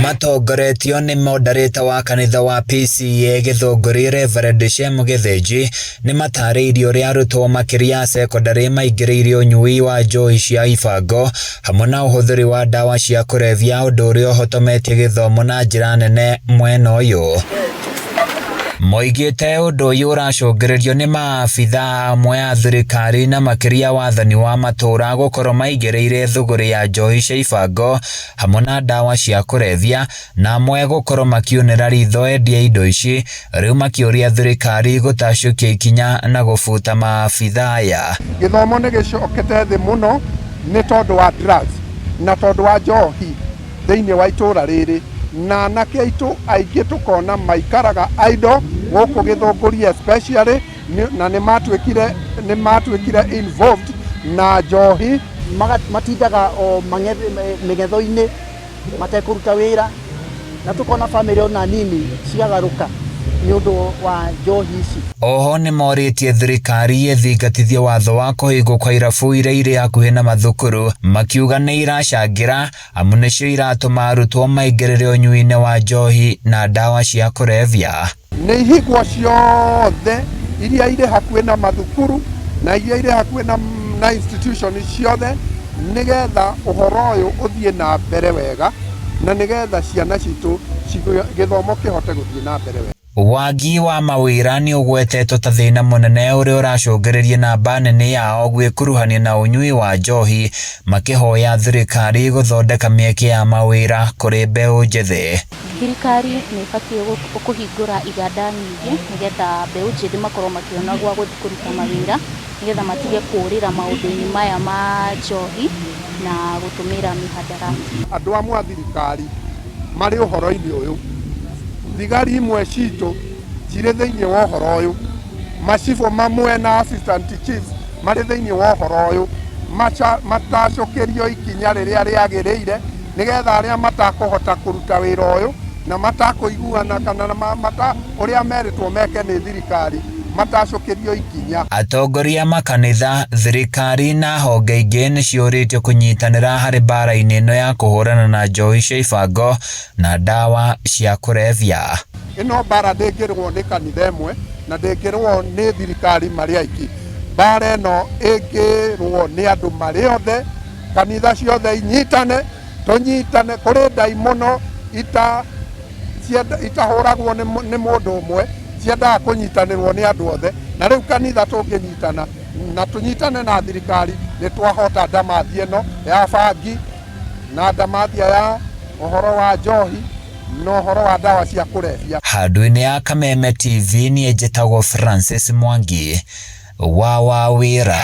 Matongoretio nĩ mondarĩta wa kanitha wa PCEA Gĩthũngũri Reverend Shem Gĩthĩnji nĩ matarĩirie ũrĩa arutwo makĩria a cekondarĩ maingĩrĩire ũnyui wa njohi cia ibango hamwe na ũhũthĩri wa ndawa cia kũrebia ũndũ ũrĩa ũhotometie gĩthomo na njĩra nene mwena ũyũ. Moigĩte ũndũ ũyũ ũracũngĩrĩrio nĩ maabithaa amwe a thirikari na makĩria wathani wa matũũra gũkorwo maigĩrĩire thũgũrĩ ya njohi cia ibango hamwe na ndawa cia kũrebia na amwe gũkorwo makiunĩra ritho endia indo ici, rĩu makĩũria thirikari gũtacũkia ikinya na gũbuta maabithaa aya. Gĩthomo nĩ gĩcokete thĩ mũno nĩ tondũ wa drugs na tondũ wa njohi thĩinĩ wa itũra rĩrĩ, na anake aitũ aingĩ tũkona maikaraga idle gũkũ Gĩthũngũri especially, na nĩ matuĩkire nĩ matuĩkire involved na njohi. Matindaga o mĩng'etho-inĩ matekũruta wĩra, na tũkona bamĩrĩ ona nini ciagarũka nĩ ũndũ wa njohi ici. Oho nĩmorĩtie thirikari ĩthingatithie watho wa kũhingwo kwa irabu iria irĩ hakuhĩ na mathukuru, makiuga nĩ iracangĩra amu nĩcio iratũma arutwo maingĩrĩre ũnyui-inĩ wa njohi na ndawa cia kũrebia. Nĩ ihingwo ciothe iria irĩ hakuhĩ na mathukuru na iria irĩ hakuhĩ na, na institution ciothe nĩgetha ũhoro ũyũ ũthiĩ na mbere wega na nĩgetha ciana citũ gĩthomo kĩhote gũthiĩ na mbere wega. Wagi wa mawĩra nĩ ũgwetetwo ta thĩna mũnene ũrĩa ũracũngĩrĩria namba nene yao gwĩkuruhania na ũnyui wa njohi, makĩhoya thirikari gũthondeka mĩeke ya mawĩra kũrĩ mbeũ njĩthĩ. Thirikari nĩ ĩbatiĩ kũhingũra iganda nyingĩ nĩgetha mbeũ njĩthĩ makorwo makĩona gwa gũthiĩ kũruta mawĩra, nĩgetha matige kũrĩra maũndũ-inĩ maya ma njohi na gũtũmĩra mĩhadarati. Andũ amwe a thirikari marĩ ũhoro-inĩ ũyũ, thigari imwe citũ cirĩ thĩinĩ wa ũhoro ũyũ, macibũ mamwe na assistant chiefs marĩ thĩinĩ wa ũhoro ũyũ, matacũkĩrio ikinya rĩrĩa rĩagĩrĩire nĩgetha arĩa matakũhota kũruta wĩra ũyũ na matakũiguana kana mata ũrĩa merĩtwo meke nĩ thirikari matacũkĩrio ikinya. Atongoria a makanitha, thirikari na honge ingĩ nĩ ciũrĩtio kũnyitanĩra harĩ mbara-inĩ ĩno ya kũhũrana na njohi cia ibango na ndawa cia kũrebia. Ĩno mbara ndĩngĩrũo nĩ kanitha ĩmwe na ndĩngĩrũo nĩ thirikari marĩ aiki. Mbara ĩno ĩngĩrũo nĩ andũ marĩ othe, kanitha ciothe inyitane, tũnyitane. Kũrĩ ndaimono ita itahũragwo nĩ mũndũ ũmwe, ciendaga kũnyitanĩrwo nĩ andũ othe. Na rĩu kanitha tũngĩnyitana na tũnyitane na thirikari, nĩ twahota ndamathi ĩno ya bangi na ndamathia ya ũhoro wa njohi na ũhoro wa ndawa cia kũrebia. Handũ-inĩ ya Kameme TV niĩ njĩtagwo Francis Mwangi wa Wawĩra.